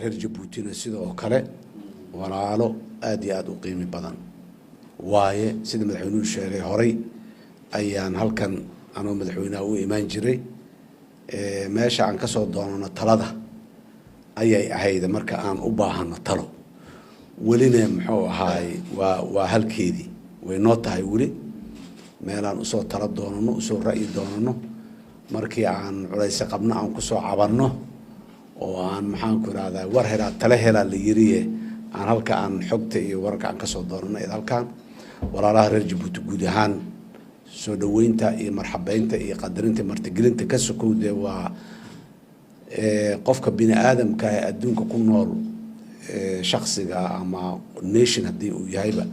Reer Jabuutina sidoo kale walaalo aada iyo aada u qiimi badan waaye. Sida madaxweynuhu sheegay, horay ayaan halkan anoo madaxweynaha u imaan jiray. Meesha aan kasoo doonano talada ayay ahayd marka aan u baahano talo. Welina muxuu ahaay, waa halkeedii way noo tahay weli meelaan usoo talo doonano, usoo ra'yi doonano, markii aan culayse qabno aan kusoo cabanno oo aan, maxaanku irahdaa, war helaa tale helaa la yiriye, aan halka aan xogta iyo wararka aan kasoo doonano id halkaan. Walaalaha reer Jabuuti guud ahaan soo dhaweynta iyo marxabeynta iyo qadarinta, martigelinta ka sokow, dee waa qofka bini aadamka ee adduunka ku nool, shaksiga ama nation haddii uu yahayba,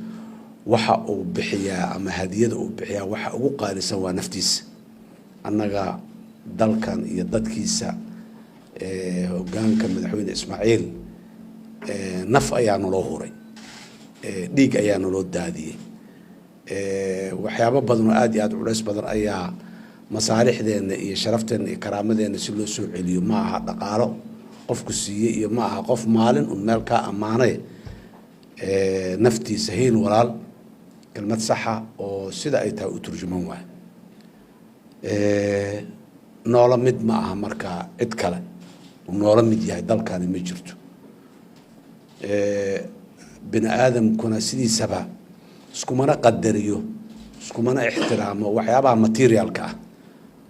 waxa uu bixiyaa ama hadiyada uu bixiyaa waxa ugu qaalisan waa naftiisa. Annaga dalkan iyo dadkiisa, hogaanka madaxweyne Ismaaciil, naf ayaa naloo huray, dhiig ayaa naloo daadiyey, waxyaabo badan oo aada iyo aada culays badan ayaa masaalixdeenna iyo sharafteenna iyo karaamadeenna si loo soo celiyo. Ma aha dhaqaalo qofku siiyey iyo ma aha qof maalin un meel kaa ammaanay naftiisa. Hiil walaal kelmad saxa oo sida ay tahay u turjuman waay. Noola mid ma aha marka cid kale uu noola mid yahay dalkani ma jirto. Bini aadamkuna sidiisaba iskumana qadariyo, iskumana ixtiraamo waxyaabaha materialka ah.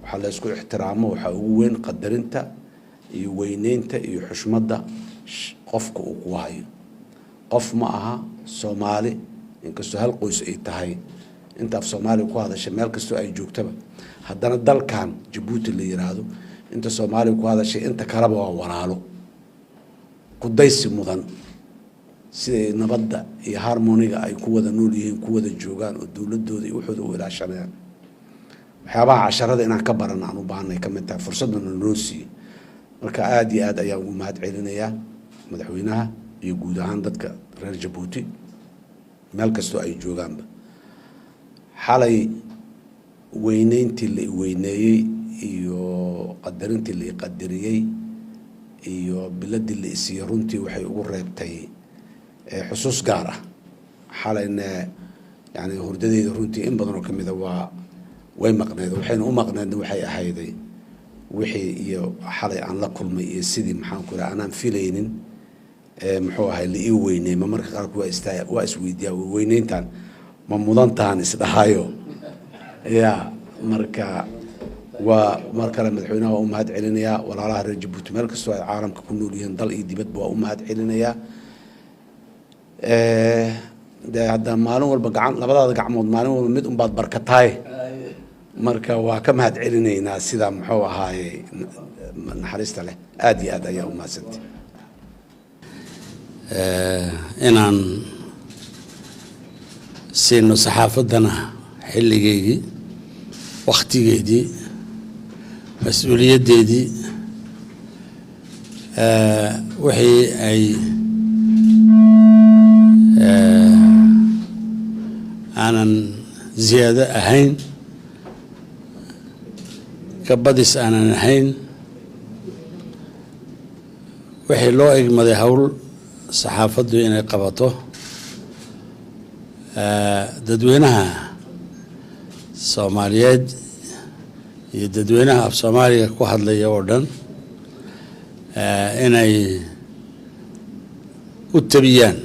Waxaa la isku ixtiraamo waxaa ugu weyn qadarinta iyo weyneynta iyo xushmadda qofka uu ku hayo. Qof ma aha Soomaali, inkastoo hal qoys ay tahay inta af Soomaaliya ku hadasha meel kastoo ay joogtaba, haddana dalkan Jabuuti la yiraahdo inta Soomaaliya ku hadashay inta kaleba waa walaalo kudaysi mudan, siday nabadda iyo harmoniga ay ku wada nool yihiin, ku wada joogaan oo dowladooda iyo waxooda u ilaashanayaan. Waxyaabaha casharada inaan ka baran aan u baahanay ka mid tahay fursadana noo siiyey. Marka aada iyo aad ayaan ugu mahad celinayaa madaxweynaha iyo guud ahaan dadka reer Jabuuti meel kastoo ay joogaanba. Xalay weyneyntii la iweyneeyey iyo qadarintii la iqadariyey iyo biladii la isiiyey runtii waxay ugu reebtay xusuus gaar ah. Xalayna yani hurdadeyda runtii in badan oo kamida waa way maqneed, waxayna u maqneedna waxay ahayday wixii iyo xalay aan la kulmay iyo sidii, maxaan ku iraha, anaan filaynin muxuu ahay la ii weyney. Ma marka qaarku waa istaa, waa isweydiiyaa, weyneyntan ma mudantaan isdhahayo ya. Marka waa mar kale madaxweynaha waa u mahad celinayaa. Walaalaha reer Jabuuti meel kastoo ay caalamka ku nool yihiin, dal iyo dibadba, waa u mahad celinayaa. Dee hadda maalin walba gacan, labadaada gacmood maalin walba mid unbaad barkataay. Marka waa ka mahad celinaynaa sida muxuu ahaaye naxariista leh. Aada iyo aad ayaa u mahadsantay. Inaan siino saxaafaddana xilligeygii, wakhtigeedii, mas-uuliyaddeedii, wixii ay aanan ziyaado ahayn, kabadis aanan ahayn, wixii loo egmaday howl saxaafaddu inay qabato dadweynaha Soomaaliyeed iyo dadweynaha af Soomaaliga ku hadlaya oo dhan inay u tabiyaan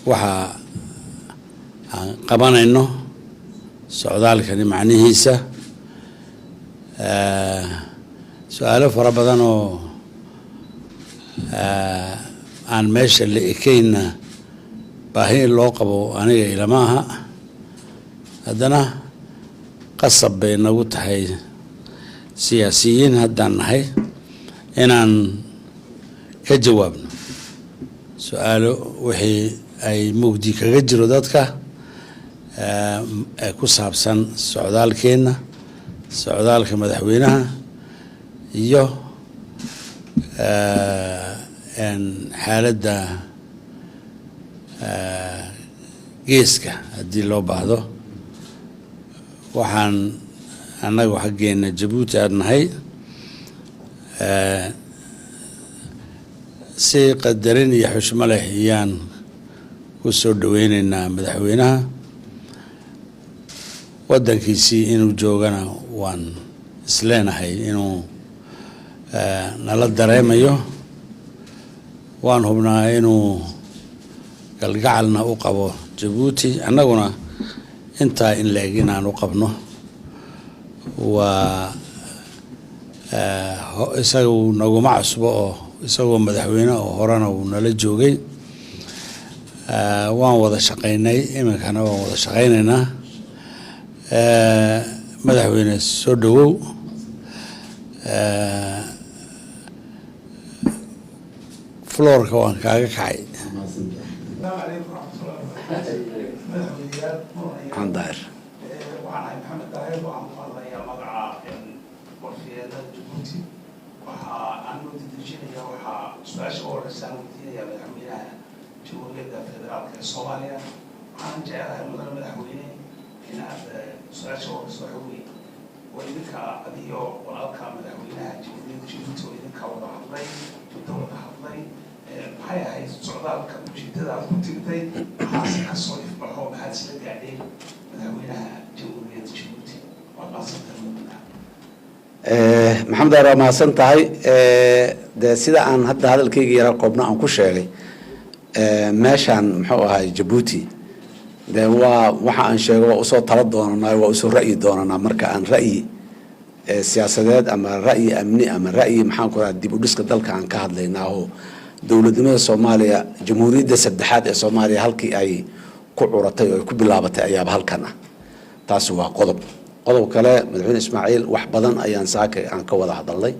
waxa aan qabanayno, socdaalkani macnihiisa. Su-aalo fara badan oo aan meesha la ekeyna baahi in loo qabo aniga ilama aha, haddana qasab bay nagu tahay siyaasiyiin haddaan nahay inaan ka jawaabno su-aalo wixii ay mugdi kaga jiro dadka ee ku saabsan socdaalkeenna, socdaalka madaxweynaha iyo xaaladda geeska haddii loo baahdo. Waxaan annagu xaggeena Jabuuti aad nahay. Si qadarin iyo xushmo leh ayaan ku soo dhaweyneynaa madaxweynaha. Waddankiisii inuu joogana waan isleenahay inuu nala dareemayo. Waan hubnaa inuu galgacalna u qabo Jabuuti, annaguna intaa in la-eg inaan u qabno. Waa isaga naguma cusbo oo isagoo madaxweyne oo horena uu nala joogay, waan wada shaqaynay, iminkana waan wada shaqaynaynaa. Madaxweyne, soo dhawow. Floorka waan kaaga kacay. السلام عليكم ورحمة الله وبركاته. Madaxweyneyaal, mudanayaal. Maxamed Daahir. Waxaan ahay Maxamed Daahir, waxaan ku hadlayaa magaca warfiyeeda Jabuuti. Waxa aan u dedejinaya, waxaa su-aasha u horeysa aan weydiinaya madaxweynaha Jamhuuriyadda Federaalka ee Soomaaliya. Waxaan jecelahay, mudane madaxweyne, inaad su-aasha u horeysa waxa weeye, waa idinka adiyo walaalka madaxweynaha Jamhuuriyadda Jabuuti oo idinka wada hadlay, muddo wada hadlay, maxay ahayd socdaalka ujeedada aad ku tigtay? Maxaase kasoo ifbaxo? Maxaad isla gaadheen madaxweynaha Jamhuuriyadda Jabuuti? Waad mahadsantahay, mudanaha. Maxamed Daar, waa mahadsan tahay. Dee sida aan hadda hadalkayga yara koobna aan ku sheegay, meeshaan muxuu ahay Jabuuti, dee waa waxa aan sheego, waa usoo tala doonanaa, waa usoo ra'yi doonanaa. Marka aan ra'yi siyaasadeed ama ra'yi amni ama ra'yi, maxaan ku raha, dib u dhiska dalka aan ka hadlaynaa oo dowladnimada Soomaaliya, jamhuuriyadda saddexaad ee Soomaaliya, halkii ay ku curatay oo ay ku bilaabatay ayaaba halkan ah. Taasi waa qodob. Qodob kale, madaxweyne Ismaaciil wax badan ayaan saaka aan ka wada hadalnay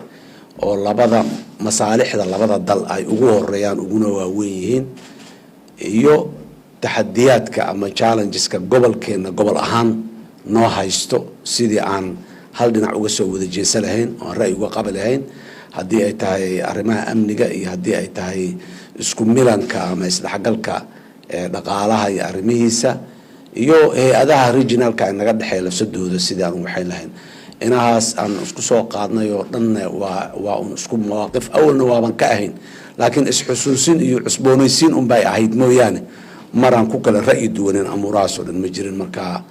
oo labada masaalixda labada dal ay ugu horeeyaan uguna waaweyn yihiin, iyo taxadiyaadka ama challengeska gobolkeena gobol ahaan noo haysto, sidii aan hal dhinac uga soo wada jeesa lahayn oo aan ra'yi uga qabi lahayn, haddii ay tahay arrimaha amniga iyo haddii ay tahay isku milanka ama isdhexgalka dhaqaalaha iyo arrimihiisa iyo hay-adaha regionalka ay naga dhexeeya lafsadooda sidii aan u waxayn lahayn. Inahaas aan isku soo qaadnay oo dhanna waa un isku mawaaqif, awalna waaban ka ahayn, laakiin isxusuusin iyo cusboonaysiin unbay ahayd mooyaane maraan ku kala ra'yi duwanin amuurahaas oo dhan ma jirin. Marka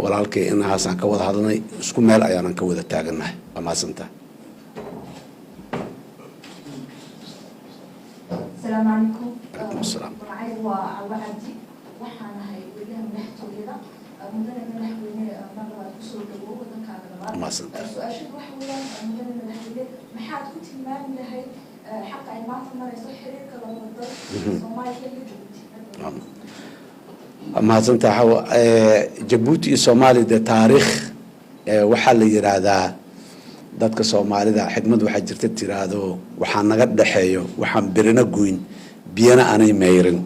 walaalkay inahaasaan ka wada hadalnay, isku meel ayaanan ka wada taagannahay. Waa mahadsantahay. Asalaamu calaykum. Calaykum asalaam. Magacaygu waa Cawo Cabdi, waxaan ahay weriyaha madaxtooyada. Mudane madaxweyne, mar labaad kusoo dhawow wadankaaga labaad. Mahadsantahay. Su-aashadu waxa weeyaan, mudane madaxweyne, maxaad ku tilmaami lahayd xaqa ay maanta marayso xiriirka labada dal, Soomaaliya iyo Jabuuti? Waa mahadsantahay, Xawa. Jabuuti iyo Soomaaliya dee taariikh, waxaa la yiraahdaa dadka Soomaalida xikmad waxaa jirta tiraahdo, waxaa naga dhexeeyo waxaan birina goyn biyana aanay meyrin.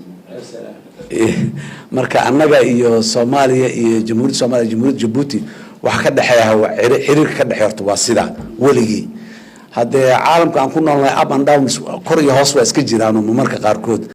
Marka annaga iyo Soomaaliya iyo Jamhuuriyadda Somaaliya, Jamhuuriyadda Jabuuti, waxa ka dhexeeya waa xiriirka ka dhexeeya horta waa sidaa weligii. Haddee caalamka aan ku noolnahay up and down, kor iyo hoos waa iska jiraan oo marmarka qaarkood.